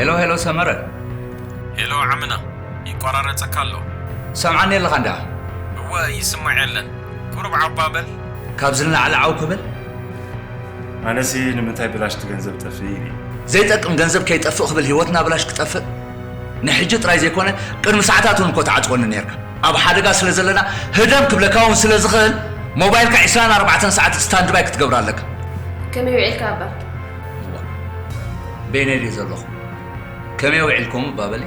ሄሎ ሄሎ ሰመረ። ሄሎ ዓምና፣ ይቆራረጸካ ኣሎ። ሰምዓኒ ኣለኻ እንዳ? እወ፣ ይስማዕ የለን። ቁሩብ ዓባ በል። ካብዚ ንላዕሊ ዓው ክብል? ኣነሲ ንምንታይ ብላሽ ትገንዘብ ጠፍእ ኢለ። ዘይጠቅም ገንዘብ ከይጠፍእ ክብል ህይወትና ብላሽ ክጠፍእ? ንሕጂ ጥራይ ዘይኮነ ቅድሚ ሰዓታት እውን እኮ ተዓጽወኒ ነርካ። ኣብ ሓደጋ ስለ ዘለና ህደም ክብለካ እውን ስለ ዝኽእል ሞባይልካ ዕስራን ኣርባዕተን ሰዓት ስታንድባይ ክትገብር ኣለካ። ከመይ ውዒልካ ኣባ? በይነይ ድየ ዘለኹ? ከመይ ውዒልኩም እባ በሊ?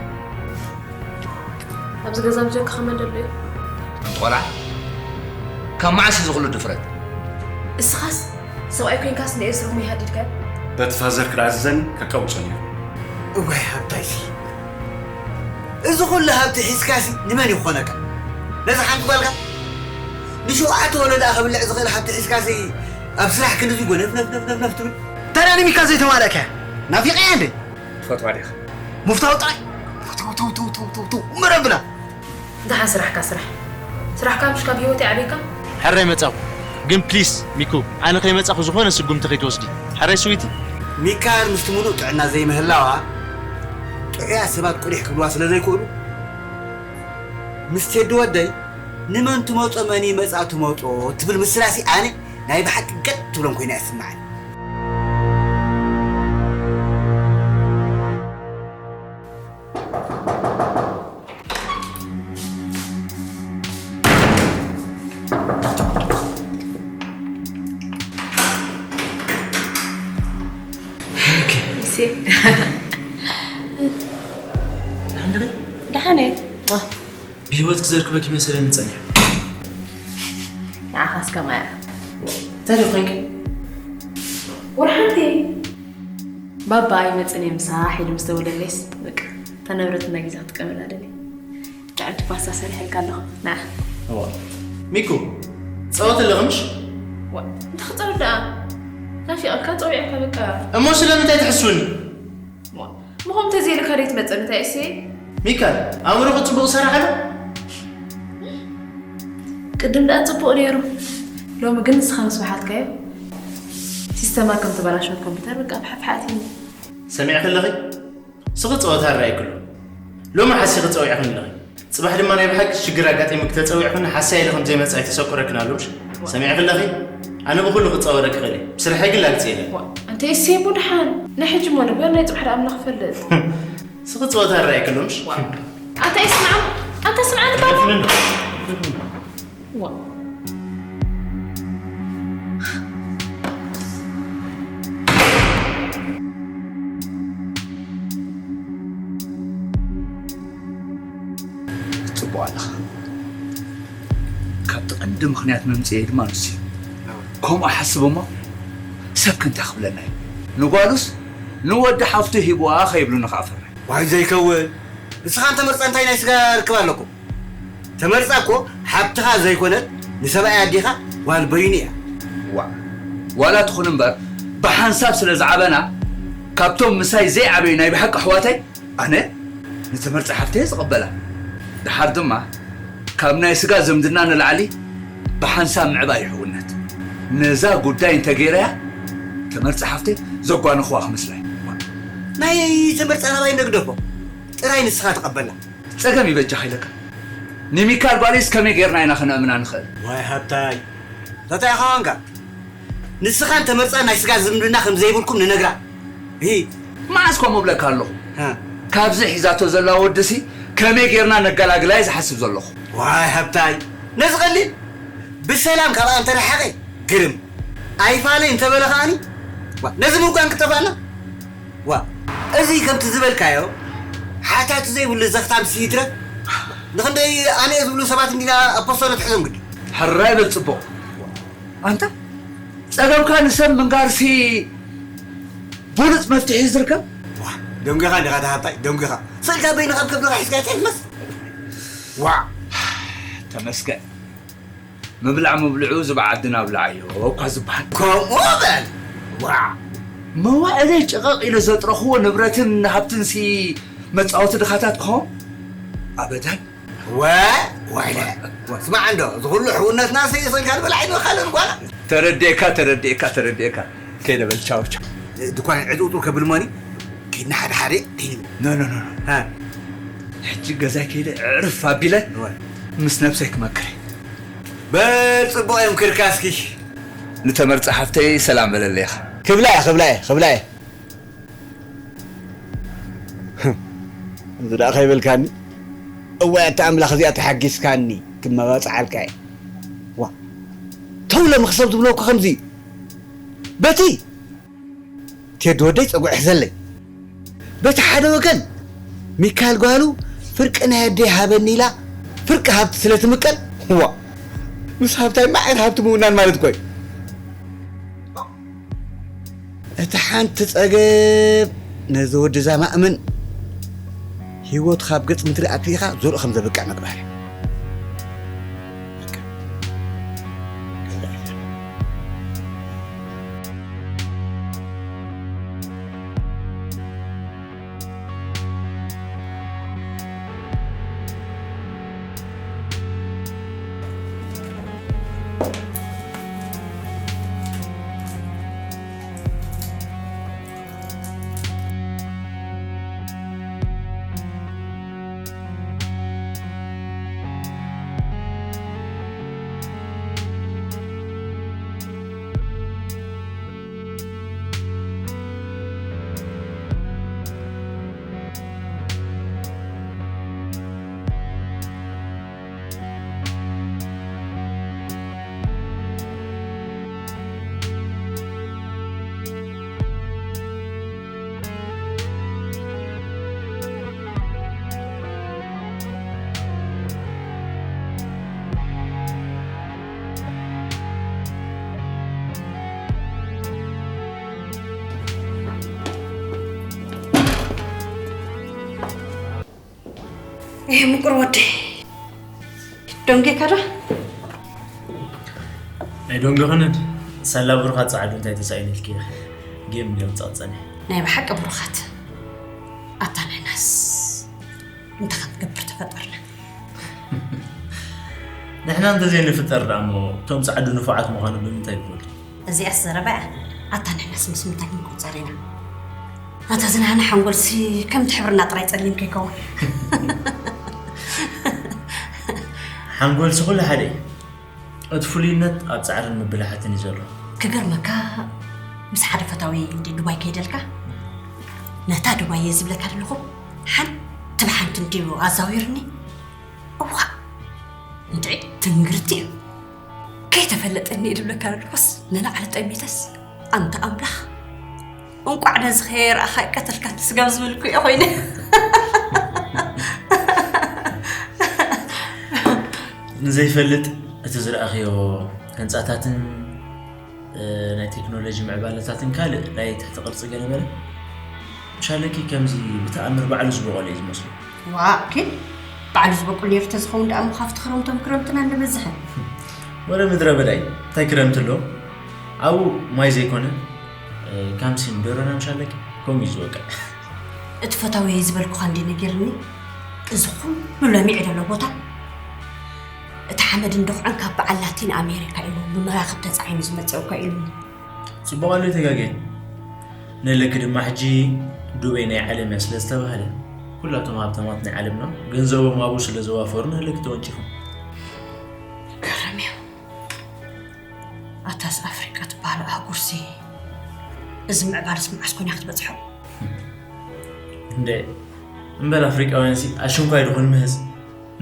ኣብዚ ገዛ ብጀካ ከመን ደሎ እዩ? ኣንቲ ቆልዓ፣ ካብ መዓስ እዩ ዝኹሉ ድፍረት? እስኻስ ሰብኣይ ኮይንካስ ንኤስሮም ይሃድድካ? በቲ ፋዘር ክድኣዝዘኒ ከቀውጾ ነይሩ። እዋይ ሃብታይሲ፣ እዚ ኩሉ ሃብቲ ሒዝካሲ ንመን ይኾነካ? ነዛ ሓንቲ ጓልካ ንሸውዓተ ወለዳ ከብልዕ ዝኽእል ሃብቲ ሒዝካሲ ኣብ ስራሕ ክንድዚ ጎነፍ ነፍ ነፍ ነፍ ነፍ ትብል? ታዲያ ንሚካ ዘይተማለእካያ ናፊቐያ እንዴ? ትፈትዋ ዲኻ? ሙፍታው ጥራይ ተው ተው ተው ተው ተው ተው ምረብላ ደሓን ስራሕካ ስራሕ። ስራሕካ ምሽ ካብ ህይወት ይዓብየካ። ሕራይ መጻኹ። ግን ፕሊስ ሚኩ፣ ኣነ ከይመጻኹ ዝኾነ ስጉምቲ ከይትወስዲ። ሕራይ ስዊቲ። ሚካል ምስቲ ሙሉእ ጥዕና ዘይምህላዋ ጥዑያት ሰባት ቁሊሕ ክብልዋ ስለ ዘይክእሉ፣ ምስ ቴዲ ወደይ ንመን ትመጾ መን ይመጻ ትመጾ ትብል ምስላሲ ኣነ ናይ ብሓቂ ገጥ ትብሎም ኮይና እያ ትስምዓኒ። ደሓን እየ። ብህይወት ክዘርክበኪ መሰለኒ ጸኒሐ። ንዓኻስ ከማያ። እንታይ ደኣ ኮይንኪ? ወርሓንቲ ባባ ኣይመጽን እየ ምሳሕ ኢሉ ምስ ደወለለይስ በቃ እታ ንብረት እና ግዜ ክጥቀመላ ደልየ። ጥዕምቲ ፓስታ ሰሪሐልካ ኣለኹ። ንዓ። እዋ። ሚኩ፣ ጸወት ኣለኺ ምሽ? ዋ፣ እንታይ ክጸውት ደኣ? ናፊቐካ ጸዊዐካ በቃ። እሞ ስለምንታይ ትሕስውኒ? ዋ፣ ምኾም ተዘይልካ ደይ ትመጸኒ እንታይ እሲ? ሚካል፣ ኣእምሮኺ ጽቡቕ ሰራሕ ኣሎ? ቅድም ደኣ ጽቡቕ ነይሩ። ሎሚ ግን ንስኻ ምስ በሓትካዮ ሲስተማ ከም ተበላሸወት ኮምፒውተር በቃ ብሓፍሓት እዩ። ሰሚዕኪ ኣለኺ? ስኺ ጸወታ ኣረኣይክሉ። ሎሚ ሓሲኺ ጸዊዕኽኒ ኣለኺ። ጽባሕ ድማ ናይ ብሓቂ ሽግር ኣጋጢሙኪ ተጸዊዕኽኒ ሓሳይ ኢለ ከም ዘይመጽእ ኣይተሰኩረክን ኣሎ ምሽ? ሰሚዕኪ ኣለኺ? ኣነ ብኹሉ ክጻወረኪ ክእል እየ። ብስርሐይ ግን ላግጺ የለን። ዋ፣ ኣንተ እሴ እሞ ደሓን። ናይ ሕጂ እሞ ንግበር ናይ ጽባሕ ደኣ ኣምላኽ ይፈልጥ። ስኺ ጸወታ ኣረኣይክሉ ምሽ? ኣታ ይስምዓ፣ ኣታ ስምዓኒ ባባ። ዋ። ጽቡቕ ኣለኻ። ካብቲ ቀንዲ ምኽንያት መምጽኤ ድማ ንሱ እዩ። ከምኡ ሓስብ እሞ ሰብ ከ እንታይ ክብለና እዩ? ንጓሉስ ንወዲ ሓፍቱ ሂብዋ ከይብሉኒ ከኣ ፈርሕ። ዋይ ዘይከውን። ንስኻ እንተመርጻ እንታይ ናይ ስጋ ርክብ ኣለኩም? ተመርጻ እኮ ሓብትኻ ዘይኮነት ንሰብኣይ ኣዴኻ ጓል በይኑ እያ። ዋ ዋላ ትኹን እምበር ብሓንሳብ ስለ ዝዓበና ካብቶም ምሳይ ዘይዓበዩ ናይ ብሓቂ ኣሕዋተይ ኣነ ንተመርጻ ሓፍተይ ዝቕበላ። ድሓር ድማ ካብ ናይ ስጋ ዝምድና ንላዕሊ ብሓንሳብ ምዕባይ እዩ ሕውነት። ነዛ ጉዳይ እንተገይረያ ተመርጻ ሓፍተይ ዘጓነኽዋ ክመስላ እዩ። ናይ ተመርጻ ናባይ ነግደፎ ጥራይ ንስኻ ተቐበላ። ጸገም ይበጃ ኸይለካ ንሚካል ጓልስ ከመይ ጌርና ኢና ከነእምና ንኽእል? ዋይ ሃብታይ ታታይ ኢኻ ዋንካ ንስኻን ተመርጻ ናይ ስጋ ዝምድና ከም ዘይብልኩም ንነግራ። ሂ መዓስ ከምኡ እብለካ ኣለኹ? ሃ ካብዚ ሒዛቶ ዘላ ወድሲ ከመይ ጌርና ነገላግላ እየ ዝሓስብ ዘለኹ። ዋይ ሃብታይ ነዚ ቀሊል ብሰላም ካብኣ እንተረሓቐ ግርም ኣይፋለይ እንተበለ ከኣኒ ዋ፣ ነዚ ምውጋን ክጠፋና ዋ። እዚ ከምቲ ዝበልካዮ ሓታቲ ዘይብሉ ዘኽታም ሲትረ ንኽንደይ ኣነ እየ ዝብሉ ሰባት እንዲና ኣብ ፖስቶ ነትሕዞም ግዲ። ሕራይ በል ጽቡቕ። ኣንታ ጸገምካ ንሰብ ምንጋርሲ ብሉጽ መፍትሒ እዩ ዝርከብ። ዋ፣ ደንጊኻ እንዲኻ ተሃብታይ ደንጊኻ ስእልካ በይንኻ ኣብ ከብድኻ ሒዝካ ይትሕዝ መስ ዋ ተመስገን። ምብላዕ ምብልዑ ዝብዓ ዓድና ኣብልዓዮ እኳ ዝበሃል። ከምኡ በል ዋ መዋእለይ ጨቐቕ ኢለ ዘጥረኽዎ ንብረትን ሃብትንሲ መጻወቲ ድኻታት ክኸውን ኣበዳን። ወ ዋይለ ስማዕ እንዶ እዚ ኩሉ ሕውነትና ሰይሰልካ ንበላዕ ይንበኻለን ጓና ተረዲእካ ተረዲእካ ተረዲእካ ከይደ በል ቻው ቻው። ድኳን ዕጥውጡ ከብል ሞኒ ኪድና ሓደ ሓደ ዲን። ኖ ኖ ኖ ኖ። ሃ። ሕጂ ገዛይ ከይደ ዕርፍ ኣቢለ እወ። ምስ ነብሰይ ክመክር። በል ጽቡቕ እዮም ክርካስኪ። ንተመርጻ ሓፍተይ ሰላም በለለይ ኢኻ። ክብላ እየ፣ ክብላ እየ፣ ክብላ እየ። እዚ ደኣ ከይበልካኒ። እዋይ ኣታ ኣምላኽ እዚኣ ተሓጊስካኒ ክመባጽዓልካ እየ። ዋ። ተው ሎሚ ክሰብ ዝብሎ እኮ ከምዚ እዩ። በቲ ቴዲ ወደይ ጸጉዒ ሕዘለይ። በቲ ሓደ ወገን ሚካል ጓሉ ፍርቂ ናይ ኣደይ ሃበኒ ኢላ ፍርቂ ሃብቲ ስለ ትምቀል ዋ። ምስ ሃብታይ ማዕር ሃብቲ ምውናን ማለት እኮ እዩ። እቲ ሓንቲ ጸገም ነዚ ወዲ እዛ ማእምን ህይወቱ ካብ ገጽ ምድሪ ኣጥፊእኻ ዞርኡ ከም ዘብቅዕ ምግባር እዩ። ይሄ ምቁር ወዲ ደንጌካ ዶ? ናይ ዶንጌ ኸነድ ሳላ ብሩኻት ጸዓዱ እንታይ ተሳኢኑልኪ ኢኺ? ጌም ጌም ጸቕጸኒ። ናይ ብሓቂ ብሩኻት ኣታ ንሕናስ እንታይ ክንገብር ተፈጠርና? ንሕና እንተዘይንፍጠር ደኣ እሞ እቶም ጸዓዱ ንፉዓት ምዃኑ ብምንታይ ይፈልጡ? እዚኣስ ዘረባ እያ። ኣታ ንሕናስ ምስ ምንታይ ክንቁጸር ኢና? ኣታ ዝናህና ሓንጎልሲ ከም ትሕብርና ጥራይ ጸሊም ከይከውን። ሓንጎልሲ ኩሉ ሓደ እዩ። እቲ ፍሉይነት ኣብ ጻዕርን ምብላሓትን እዩ ዘሎ። ክገርመካ ምስ ሓደ ፈታዊ እንዲ ዱባይ ከይደልካ ነታ ዱባይ እየ ዝብለካ ዘለኹ ሓንቲ ብሓንቲ እንዲዩ ኣዛዊርኒ። እዋ እንድዒ ትንግርቲ እዩ። ከይተፈለጠኒ እዩ ዝብለካ ዘለኹስ ንላዕሊ ጠሚተስ ኣንታ ኣምላኽ እንቋዕ ነዚ ከየርኣኻ ቀተልካኒ ስጋብ ዝብልኩ እየ ኮይነ። ንዘይፈልጥ እቲ ዝረኣኽዮ ህንፃታትን ናይ ቴክኖሎጂ ምዕባለታትን ካልእ ናይ ትሕቲ ቅርፂ ገለመለ ሻለኪ ከምዚ ብተኣምር ባዕሉ ዝበቖለ እዩ ዝመስሎ። ዋእ ግን ባዕሉ ዝበቁል ነይሩ ተዝኸውን ደኣ እሞ ካብቲ ክረምቶም ክረምትና እንደበዝሐ። ወረ ምድረ በዳ እዩ እንታይ ክረምቲ ኣሎ ኣብኡ ማይ ዘይኮነ ካምሲን ደሮና ምሻለኪ ከምኡ እዩ ዝበቅዕ። እቲ ፈታወይ ዝበልኩኻ እንዲ ነጊርኒ እዚ ኩሉ ለሚዑ ዘሎ ቦታ እቲ ሓመድን ድኹዕን ካብ በዓል ላቲን ኣሜሪካ እዩ ብመራኽብ ተፃዒኑ ዝመፅእ እኮ ኢሉኒ። ፅቡቕ ኣሎ ኣይተጋገየን። ነለኪ ድማ ሕጂ ዱበይ ናይ ዓለም እያ ስለ ዝተባህለ ኩላቶም ሃብታማት ናይ ዓለምና ገንዘቦም ኣብኡ ስለ ዘዋፈሩ ነለኪ ተወንጪፎም። ገረም እዩ። ኣታስ ኣፍሪቃ ትበሃል ኣህጉርሲ እዚ ምዕባለስ መዓስ ኮን እያ ክትበፅሖ? እንደ እምበር ኣፍሪቃውያንሲ ኣሽንኳይ ድኹን ምህዝ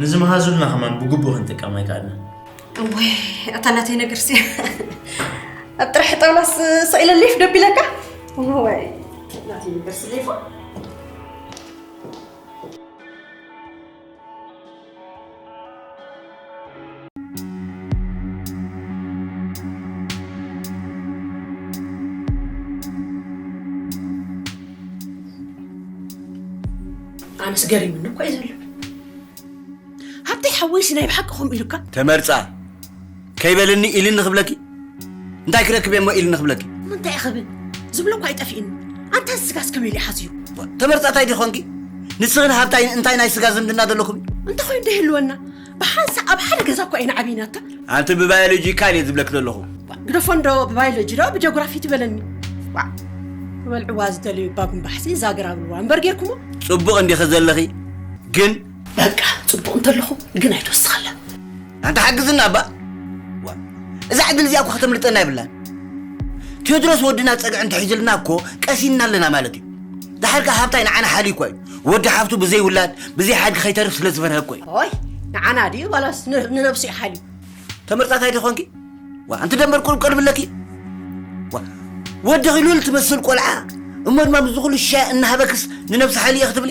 ንዝመሃዙልና ከማን ብግቡእ ክንጥቀም ኣይከኣልናን። እወይ እታ ናተይ ነገርሲ ኣብ ጥራሕ ጣውላስ ሰቕ ኢለ ሊፍ ደቢለካ። እወይ ናተይ ነገርሲ ሊፎ። ኣነስ ገሪሙኒ እኮ እዩ ዘሎ። ሃብተይ ሓወይሲ ናይ ብሓቂ ከምኡ ኢሉካ? ተመርጻ ከይበልኒ ኢልኒ ክብለኪ? እንታይ ክረክብ እየ እሞ ኢልኒ ክብለኪ? እንታይ ክብል? ዝብሎ እኳ ኣይጠፊእኒ። ኣንታ ስጋስ ከመይ ኢሉ ይሓዝዮ? ተመርጻ እንታይ ዲኾንኪ? ንስኽን ሃብታይን እንታይ ናይ ስጋ ዝምድና ዘለኩም? እንተኾይኑ ዶ ይህልወና? ብሓንሳእ ኣብ ሓደ ገዛ እኳ ኢና ዓቢናታ። ኣንቲ ብባዮሎጂካል እየ ዝብለኪ ዘለኹ። ግደፎ እንዶ ብባዮሎጂ ዶ ብጂኦግራፊ ትበለኒ? ዋእ። ክበልዕዋ ዝደልዩ ባጉምባሕሲ ዛገር ኣብልዋ እምበር ጌርኩሞ። ጽቡቕ እንዲኺ ዘለኺ፣ ግን በቃ ጽቡቕ እንተለኹ ግን ኣይትወስኸላ። ኣንታ ሓግዝና እባ። ዋ፣ እዛ ዕድል እዚኣ እኮ ከተምልጠና የብላን። ቴዎድሮስ ወድና ጸግዒ እንተሒዙልና እኮ ቀሲንና ኣለና ማለት እዩ። ደሓር ከኣ ሃብታይ ንዓና ሓልዩ እኮ እዩ። ወዲ ሓፍቱ ብዘይ ውላድ፣ ብዘይ ሓድጊ ከይተርፍ ስለ ዝፈርሀ እኮ እዩ። ኦይ፣ ንዓና ድዩ ዋላስ ን-፣ ንነብሱ እዩ ሓልዩ? ተመርጻታይ ዶ ኾንኪ? ዋ፣ ኣንቲ ደንበር ቁልቁል ብለኪ። ዋ፣ ወዲ ኺሉል ትመስል ቆልዓ። እሞ ድማ ምስ ዝኹሉ ሻ እናሃበክስ ንነብሲ ሓልየ ክትብሊ?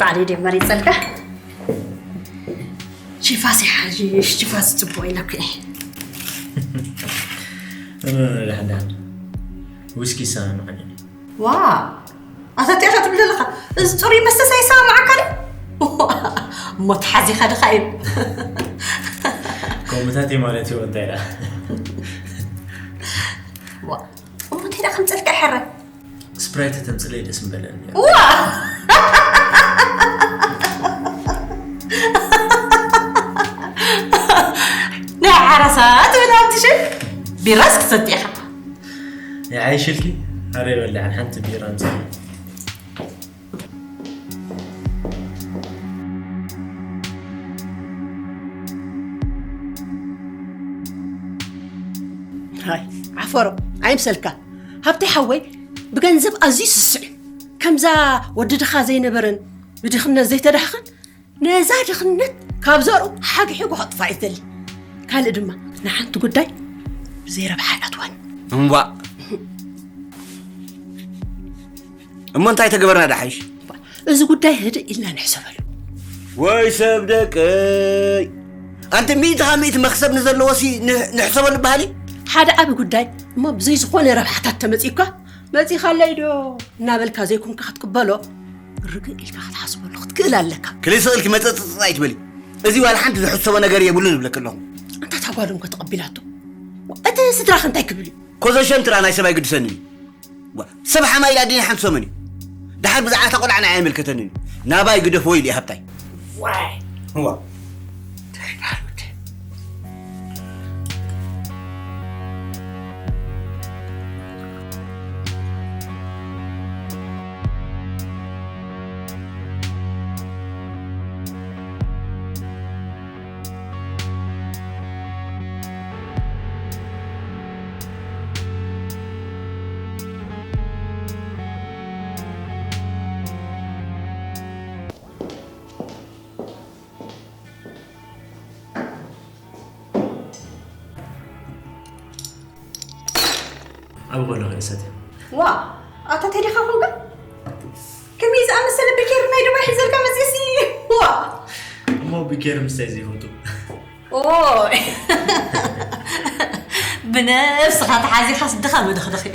ባዕለይ ድየ መሪጸልካ? ቺፋስ ይሓይሽ፣ ቺፋስ ጽቡቕ ኢለኩ እየ። እ፣ ደሓን፣ ደሓን። ዊስኪ ይሰማማዓኒ። ዋ፣ ኣታ እንታይ ኢኻ ትብል ዘለኻ? እዚ ጽሩይ መስተስ ኣይሰማማዓካን እዩ? እሞ ተሓዚኻ ድኻ እዩ። ከምኡታት እዩ ማለት እዩ፣ እንታይ ደኣ? ዋ፣ እሞ እንታይ ደኣ ከምጸልካ ይሕረ? ስፕራይት ተምጽለይ ደስ ምበለኒ። ዋ! ናይ ሓረሳ ትብል ኣብቲ ሽም ቢራስ ክሰቲ ኢኻ። ይዓይሽልኪ፣ ኣረ ይበልዕን ሓንቲ ቢራ ኣምጽእ። ሃይ፣ ዓፈሮ፣ ኣይምሰልካ። ሃብተይ ሓወይ፣ ብገንዘብ ኣዝዩ ስስዕ እዩ። ከምዛ ወዲ ድኻ ዘይነበረን ብድኽነት ዘይተዳህኸን፣ ነዛ ድኽነት ካብ ዘርኡ ሓግሒጉ ከጥፋ እዩ ዝደሊ። ካልእ ድማ፣ ንሓንቲ ጉዳይ ብዘይ ረብሓ ኣይኣትዋን። እምቧእ። እሞ እንታይ ተገበርና ደሓይሽ? እዚ ጉዳይ ህድእ ኢልና ንሕሰበሉ። ወይ ሰብ ደቀይ! ኣንቲ ሚእቲ ካብ ሚእቲ መኽሰብ ንዘለዎ ሲ ን-፣ ንሕሰበሉ በሃሊ? ሓደ ዓቢ ጉዳይ እሞ ብዘይ ዝኾነ ረብሓታት ተመጺእኳ፣ መጺኻለይ ዶ እናበልካ ዘይኮንካ ክትቅበሎ፣ ርግእ ኢልካ ክትሓስበሉ ክትክእል ኣለካ። ክልስቕ ኢልኪ መጸጽጽ ኣይትበሊ። እዚ ዋላ ሓንቲ ዝሕሰቦ ነገር የብሉን እብለኪ ኣለኹ። ኣንታ እታ ጓሎም ከ ተቐቢላቶ? እቲ ስድራኸ እንታይ ክብል እዩ? ኮዞ ሸንትራ ናይ ሰብ ኣይግድሰንን እዩ። ዋ፣ ሰብ ሓማይ ኢላ ድንያ ሓንቲ ሰሙን እዩ። ደሓር ብዛዕባ እታ ቆልዓ ንዓይ ኣይምልከተንን እዩ። ናባይ ግደፍዎ ኢሉ እዩ ሃብታይ። ዋይ። ዋ። ኣብ ጎሎ ክእሰት። ዋ፣ ኣታ ተዲኻ ኾንካ? ከመይ ዝኣመሰለ ብኬር ናይ ዱባይ ሒዘልካ መጺእሲ? ዋ! እሞ ብኬር ምስታይ ዘይፈቱ? ኦይ! ብነብስኻ ተሓዚኻስ ድኻ መደኽደኽ እዩ።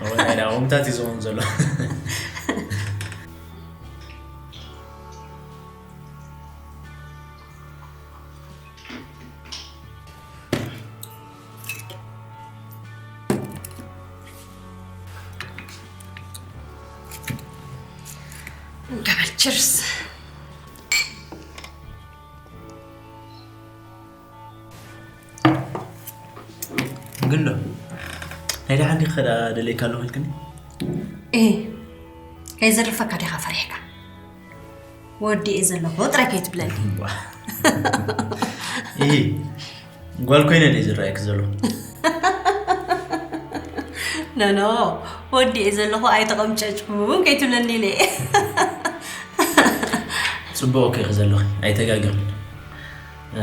እወ፣ ናይ ደኣ ኦምታት እዩ ዝኸውን ዘሎ። እንቀበል፣ ችርስ። ግን ዶ፣ ናይ ደሓን ዲኻ ደኣ ደልየካ ኣለኹ ኢልክኒ? እህ፣ ከይዘርፈካ ዲኻ ፈሪሕካ? ወዲኤ ዘለኹ ጥራይ ከይትብለኒ። እህ፣ ጓል ኮይነ ድየ ዝረኣየኪ ዘለኹ? ኖ፣ ኖ፣ ወዲኤ ዘለኹ ኣይተቐምጨጭኩን ከይትብለኒ ኢለ እየ። ጽቡቕ እኮ ኢኺ ዘለኺ፣ ኣይተጋግኺን። እ፣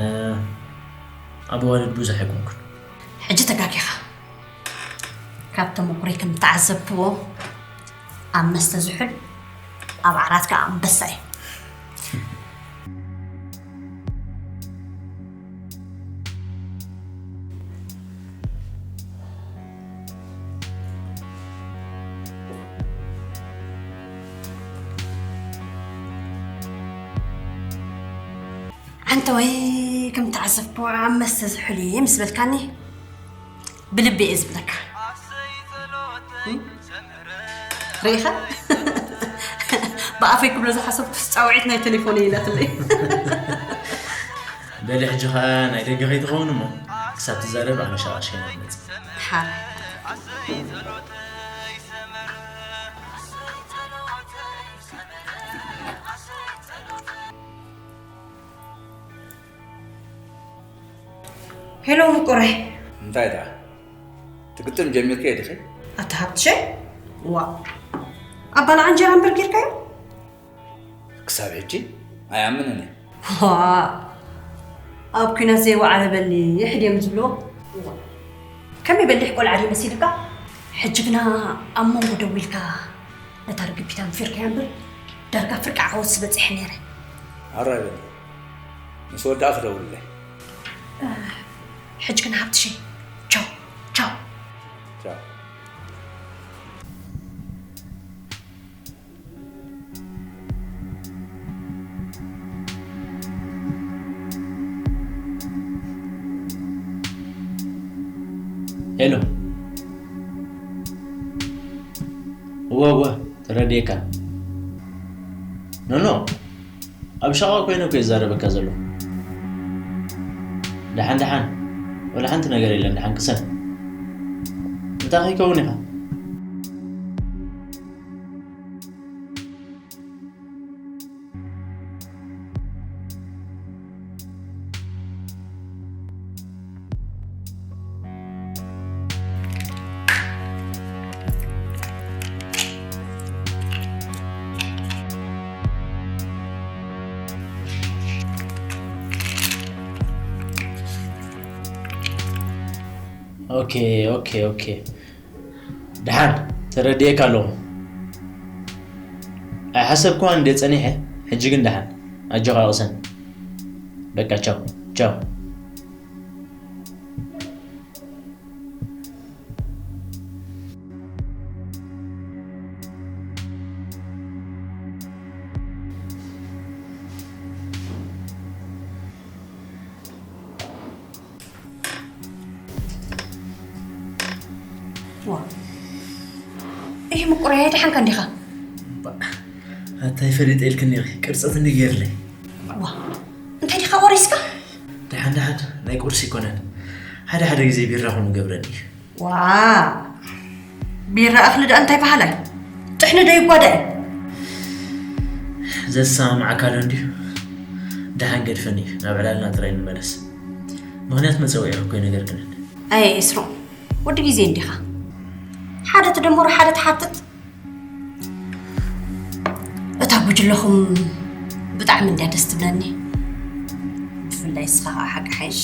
ኣብ ኣዋልድ ብዙሕ ኣይኮንኩን። ሕጂ ተጋጊኻ። ካብ ተመኩሮይ ከም እተዓዘብክዎ፣ ኣብ መስተ ዝሑል፣ ኣብ ዓራት ከኣ ኣንበሳ እዩ። ዓንተወይ ከም እተዓዘብክዎ ኣብ መስተ ዝሑል እየ ምስ በልካኒ፣ ብልቢ እየ ዝብለካ። ሪኢኻ? ብኣፈይ ክብሎ ዝሓሰብኩስ ጻውዒት ናይ ቴሌፎን ኢላትለይ። በሊ ሕጂ ኸኣ ናይ ደገ ከይትኸውን እሞ ክሳብ ትዛረብ ኣነ ሻቕሽና መጽእ። ሓር ሄሎ ምቁረይ። እንታይ ደኣ? ትግጥም ጀሚርክዮ ዲኺ? ኣታ ሃብትሸ? ዋ፣ ኣባል ዓንጀራ እምበር ጌርካዮ? ክሳብ ሕጂ ኣይኣምንን እየ። ዋ፣ ኣብ ኲናት ዘይወዓለ በሊሕ ድዮም ዝብልዎ? ዋ፣ ከመይ በሊሕ ቆልዓ ድዩ መሲልካ? ሕጂ ግና ኣብ መንጎ ደዊልካ ነታ ርግቢት ኣንፊርካያ እምበር ዳርጋ ፍርቂ ዓወት ዝበጽሐ ነይረ። ኣራይ በሊ፣ ምስ ወዳእ ክደውልለይ። ሕጂ ግን ሃብትሸይ፣ ቻው፣ ቻው። ቻው። ሄሎ። እወ፣ እወ፣ ተረዲኤካ። ኖ፣ ኖ። ኣብ ሻቓ ኮይነ እኮ ይዛረበካ ዘለኹ። ደሓን፣ ደሓን። ወላ ሓንቲ ነገር የለን፣ ደሓን ቅሰን። እንታይ ከይከውን ኢኻ? ኦኬ፣ ኦኬ፣ ኦኬ። ደሓን ተረዲኤካ ኣለኹ። ኣይሓሰብኩዋን እንደ ጸኒሐ፣ ሕጂ ግን ደሓን። ኣጆኻ ቅሰን። በቃ ቻው፣ ቻው። ዋ። ይህ ምቁረይ ኣይደሓንካ እንዲኻ? ኣታይ ፈሊጠ ኢልክኒ ኢኺ፣ ቅርጸት እንዲ ገይርለይ። ዋ። እንታይ ዲኻ ቆሪስካ? ደሓን ደሓን፣ ናይ ቁርሲ ይኮነን። ሓደ ሓደ ግዜ ቢራ ኹን ይገብረኒ። ዋ። ቢራ እኽሊ ደኣ እንታይ በሃላይ? ጥሕኒ ዶ ይጓዳእ? ዘሰማምዓካ ኣሎ እንድዩ። ደሓን ገድፈኒ፣ ናብ ዕላልና ጥራይ ንመለስ። ምኽንያት መጸውዒ እኮ ኣይነገርክንን። ኣየ ኤስሮም፣ ወዲ ግዜ እንዲኻ። ሓደ ትደምሮ ሓደ ትሓትት። እታ ጉጅለኹም ብጣዕሚ እንድያ ደስ ትብለኒ። ብፍላይ ንስኻ ኸኣ ሓቂ ሓይሽ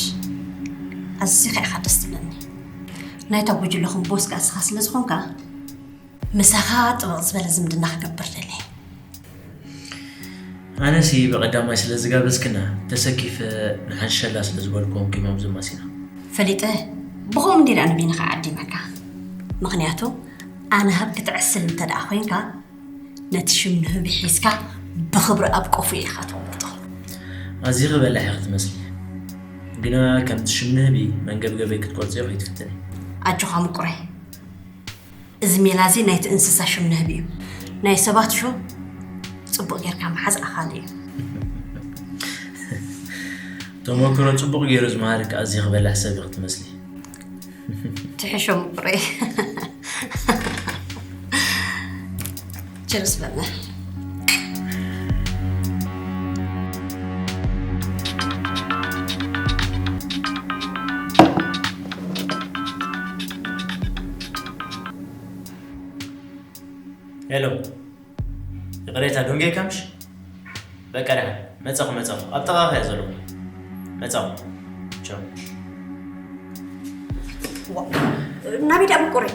ኣዚኻ ኢኻ ደስ ትብለኒ። ናይታ ጉጅለኹም ቦስ ከኣ ንስኻ ስለ ዝኾንካ፣ ምሳኻ ጥብቕ ዝበለ ዝምድና ክገብር ደልየ። ኣነሲ ብቐዳማይ ስለ ዝጋበዝክና ተሰኪፈ ንሓንሸላ ስለ ዝበልክዎም ኪሞም ዝማሲና። ፈሊጠ፣ ብኸምኡ እንዲና ንበይንኻ ዓዲመካ። ምኽንያቱ ኣነ ሃብ ክትዕስል እንተ ደኣ ኮይንካ፣ ነቲ ሽም ንህቢ ሒዝካ ብኽብሪ ኣብ ቆፎ ኢኻ ተቐምጦ። ኣዚኺ በላሕ ኢኺ ትመስሊ። ግና ከምቲ ሽም ንህቢ መንገብገበይ ክትቆርጽዮ ከይትፍትኒ። ኣጆኻ ምቁረይ። እዚ ሜላ እዚ ናይቲ እንስሳ ሽም ንህቢ እዩ። ናይ ሰባት ሽም ጽቡቕ ጌርካ ምሓዝ ኣኻሊ እዩ። ተመክሮ ጽቡቕ ገይሩ ዝመሃረካ ኣዚኺ በላሕ ሰብ ኢኺ ትመስሊ። ትሕሾ ምቁረይ። ችርስ በልና። ሄሎ፣ ይቕሬታ፣ ደንጌካ ምሽ? በቃ ደሓን፣ መጻኹ፣ መጻኹ። ኣብ ጥቓኻ እየ ዘለኹ። መጻኹ። ቻው። ዋ፣ ናበይ ደኣ ምቁረይ?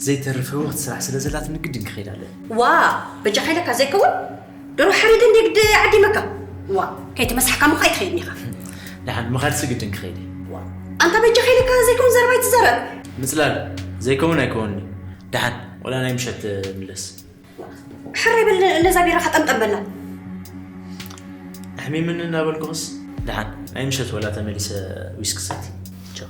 ዘይተርፍ ህውኽቲ ስራሕ ስለ ዘላትኒ ግድን ክኸይድ ኣለኒ። ዋ፣ በጃኻ ኢለካ ዘይከውን? ደርሆ ሓሪደ እንደ ግዲ ዓዲመካ። ዋ፣ ከይተመሳሕካ እሞ ከይትኸይድኒ ኢኻ። ደሓን ምኻድሲ ግድን ክኸይድ እየ። ዋ፣ ኣንታ በጃኻ ኢለካ ዘይከውን ዘረባ ኣይትዛረብ። ምጽላል፣ ዘይከውን ኣይከውንን'ዩ። ደሓን፣ ወላ ናይ ምሸት ምለስ። ሕራይ በል፣ ነዛ ቢራኻ ጠምጠም በላ። ኣሕሚምኒ እናበልኩኽስ፣ ደሓን፣ ናይ ምሸት ወላ ተመሊሰ ዊስኪ ሰቲ። ቻው።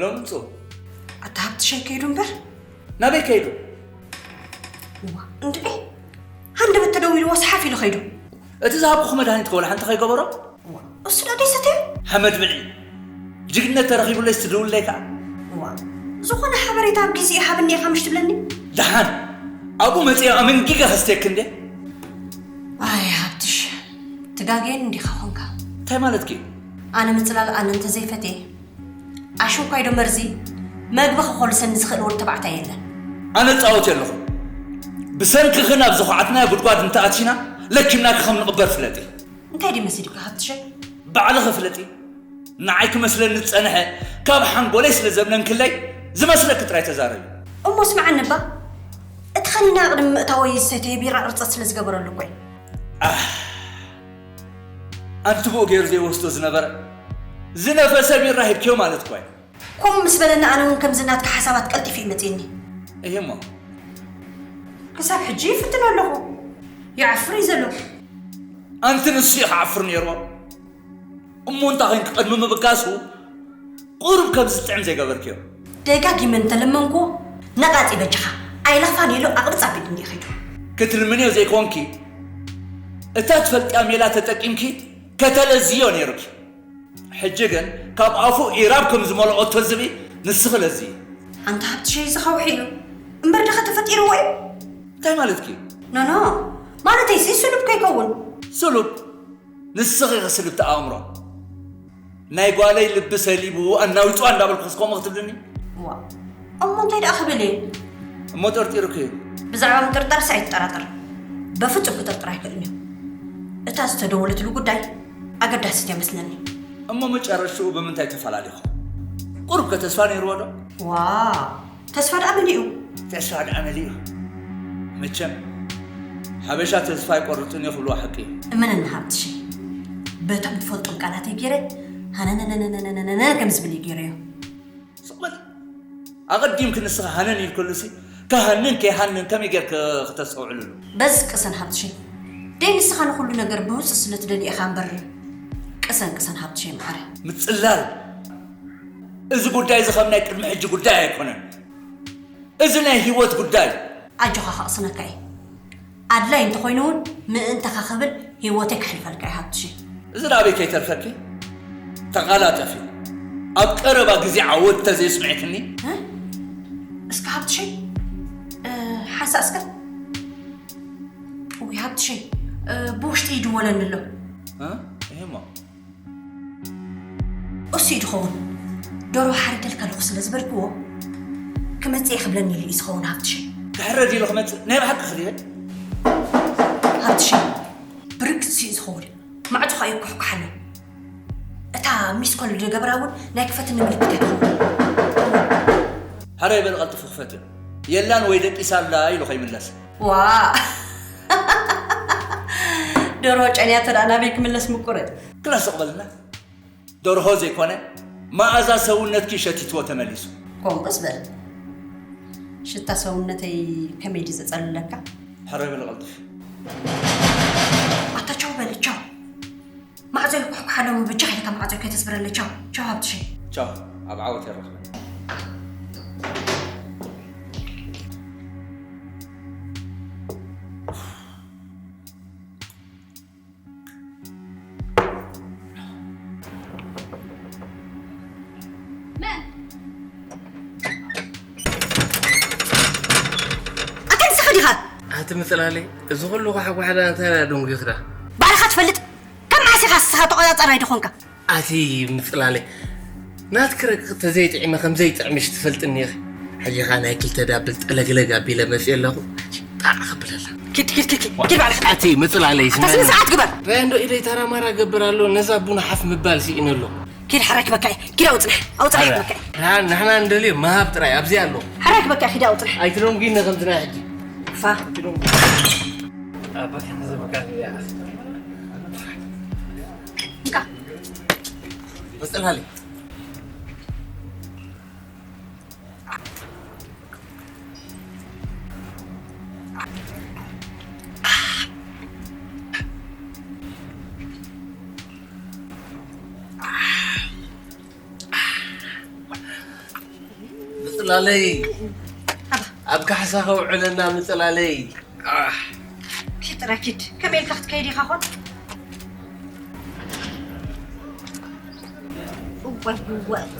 ሎምጹ ኣታ ሃብትሸይ ከይዱ እምበር። ናበይ ከይዱ? እዋ እንድዒ፣ ሃንደበት ተደዊልዎ ሰሓፍ ኢሉ ከይዱ። እቲ ዝሃብኩኺ መድሃኒት ከ ወላ ሓንቲ ከይገበሮ? እዋ እሱ ዶ ደይሰተዮ? ሓመድ ብዒ። ጅግነት ተረኺቡለይ ስትድውለይ ከኣ። እዋ ዝኾነ ሓበሬታ ኣብ ግዜኡ ሃብኒ ኢኻ ምሽ ትብለኒ? ደሓን ኣብኡ መጺኦ ኣመንጊገ ከስተየኪ እንዴ? ኣይ ሃብትሽ፣ ትጋገየኒ እንዲኻ ኾንካ። እንታይ ማለትኪ? ኣነ ምጽላል ኣነ እንተዘይፈትየ ኣሽንኳይ ዶ መርዚ መግቢ ክኾልሰኒ ዝኽእል ወዲ ተባዕታይ የለን። ኣነ እጻወት ኣለኹ። ብሰንክኺ ናብ ዝኹዓትና ጉድጓድ እንተኣቲና ለኪምናኪ ከም ንቕበር ፍለጢ። እንታይ ድዩ መሲልካ ሃብትሸይ? ባዕልኺ ፍለጢ። ንዓይ ክመስለኒ ዝጸንሐ ካብ ሓንጎለይ ስለ ዘብነንክለይ ዝመስለኪ ጥራይ ተዛረቢ። እሞ ስምዓኒ እባ፣ እቲ ኸኒና ቅድሚ ምእታወይ ዝሰተየ ቢራ ቅርጸት ስለ ዝገበረሉ እኮ እዩ። ኣህ፣ ኣንቲ ብኡ ገይሩ ዘይወስዶ ዝነበረ ዝነፈሰ ቢራ ሂብክዮ ማለት እኮ እዩ። ከምኡ ምስ በለኒ ኣነ እውን ከምዚ ናትካ ሓሳባት ቀልጢፉ እዩ መጺእኒ። እሂ እሞ ክሳብ ሕጂ ይፍትኖ ኣለኹ። ይዓፍር እዩ ዘሎ። ኣንቲ ንሱ እዩ ክዓፍር ነይርዎ። እሞ እንታይ ኾይንኪ ቅድሚ ምብጋሱ ቁሩብ ከምዚ ዝጥዕም ዘይገበርክዮ? ደጋጊመ እንተለመንኩዎ ነቓጽ በጃኻ ኣይለኽፋን ኢሉ ኣቕርጽ ኣቢሉ እንዲዩ ኸይዱ። ክትልምንዮ ዘይኮንኪ እታ ትፈልጥያ ሜላ ተጠቂምኪ ከተለዝዮ ነይሩኪ። ሕጂ ግን ካብ ኣፉ ኢራብ ከም ዝመልኦ እተዝቢ ንስኺ ለዝዪ። ኣንታ ሃብትሸይ እዚ ከውሒ እዩ እምበር ድኸ ተፈጢርዎ እዩ? እንታይ ማለትኪ? ኖኖ ማለተይሲ ስሉብ ከይከውን። ስሉብ ንስኺ ኢኺ ስልብቲ ኣእምሮ። ናይ ጓለይ ልቢ ሰሊብዎ ኣናዊፅዋ እንዳበልኩ እስከምኡ ክትብልኒ? ዋእ እሞ እንታይ ደኣ ክብል እየ? እሞ ጠርጢሩኪ እዩ። ብዛዕባ ምጥርጣርስ ኣይትጠራጠር። በፍጹም ክጥርጥር ኣይክእልን እዩ። እታ ዝተደወለትሉ ጉዳይ ኣገዳሲት እያ መስለኒ። እሞ መጨረሽትኡ ብምንታይ ተፈላሊኹ? ቁሩብ ከ ተስፋ ነይርዎ ዶ? ዋእ ተስፋ ደኣ መሊኡ። ተስፋ ደኣ መሊኡ። መቸም ሓበሻ ተስፋ ኣይቆርጽን እዩ ክብልዎ ሓቂ እዩ። እመነኒ ሃብትሸይ፣ በቶም ትፈልጦም ቃላተይ ገይረ ሃነነነነነነነ ከም ዝብል እዩ ገይረዮ። ስቕ በል። ኣቐዲምኪ ንስኺ ሃነን ኢልክሉሲ ክሃንን ከይሃንን ከመይ ጌርኪ ክተስተውዕልሉ? በዝ ቅሰን ሃብትሸይ፣ ደይ ንስኻ ንኹሉ ነገር ብህጹጽ ስለ ትደልዮ ኢኻ እምበር። ቅሰን ቅሰን ሃብትሸይ መዓረ። ምጽላል እዚ ጉዳይ እዚ ከም ናይ ቅድሚ ሕጂ ጉዳይ ኣይኮነን። እዚ ናይ ህይወት ጉዳይ። ኣጆኻ ከቕስነካ እየ። ኣድላይ እንተኾይኑ እውን ምእንታኻ ክብል ህይወተይ ከሕልፈልካ እየ ሃብትሸይ። እዚ ናበይ ከይተርፈኪ ተቓላጠፊ። ኣብ ቀረባ ግዜ ዓወት ተዘይስምዕክኒ። እ? እስከ ሃብትሸይ፣ እ፣ ሓንሳእ እስከ። ውይ ሃብትሸይ፣ እ፣ ብውሽጢ ይድወለኒ ኣሎ። እ? እሂሞ። እሱ እዩ ድኸውን። ደርሆ ሓርደልካ ኣለኹ ስለ ዝበልክዎ ክመጽእ እየ ክብለኒ ኢሉ እዩ ዝኸውን ሃብትሸይ። ክሕረድ ኢሉ ክመጽእ ናይ ብሓቂ ክድየ? ሃብትሸይ ብርግጽ እዩ ዝኸውን። ማዕጾኻ ይኩሕኩሕ ኣሎ። እታ ሚስኮል ዝገበራ እውን ናይ ክፈትኒ ምልክት እያ ትኸውን። ሕራይ በል ቀልጥፉ ክፈትዮ። የላን ወይ ደቂሳ ኣላ ኢሉ ከይምለስ። ዋ ደርሆ ጨንያ ተዳ ናበይ ክምለስ ምቁረ። ክላ ስቕ በልና። ደርሆ ዘይኮነ መኣዛ ሰውነትኪ ሸቲትዎ ተመሊሱ። ኮንጎስ በል ሽታ ሰውነተይ ከመይ ድዩ ዘጸልለካ? ሕራይ በል ቀልጥፊ። ኣታ ቻው በል ቻው። ማዕጾ ይኩሕኩሕ ኣሎ እሞ በጃኻ ኢልካ ማዕጾ ከይተስብረለይ። ቻው ቻው ሃብትሸይ። ቻው ኣብ ዓወት የራኽበና። ኣታ ንስኻ ዲኻ? ኣቲ ምጽላለይ፣ እዚ ኩሉ ኳሕኳሕዳ እንታይ ደኣ ደንጒኽዳ? ባዕልኻ ትፈልጥ። ካብ መዓስ ኢኻ ንስኻ ተቖጻጻራይ ድኾንካ? ኣቲ ምጽላለይ፣ ናትኪ ረቂ ተዘይጥዒመ ከም ዘይጥዕምሽ ትፈልጥኒ ኢኺ። ሕጂ ኸኣ ናይ ክልተ ዳብል ጠለግለግ ኣቢለ መጺአ ኣለኹ። ጣዕ ክብለላ። ኪድ ኪድ ኪድ ኪድ ኪድ ባዕልኻ። ኣቲ ምጽላለይ ኣታ ስነ ስርዓት ግበር። ራያ እንዶ ኢደይ ታራማራ ገብር ኣሎ፣ ነዛ ቡና ሓፍ ምባል ስኢነ ኣሎ። ኪድ ሓራይ ክበካ እየ። ኪድ ኣውጽና። ኣውጽና ኣረ፣ ክበካ እየ። ራ- ንሕና እንደልዮ ምሃብ ጥራይ ኣብዚ ኣሎ። ሓራይ ክበካ እየ። ኪድ ኣውጽና። ኣይትደንጉይኒ ከምዚ ናይ ሕጂ። ፋ። ኣይትደንጉ። ኣባቴ ነዚ በቃ እያ። እንካ። መጽናለይ። ጽላለይ፣ ኣብ ካሕሳ ከውዕለና ምጽላለይ። ኪድ ጥራይ ኪድ። ከመይ ኢልካ ክትከይድ ኢኻ ኾን? እዋይ ህይወት።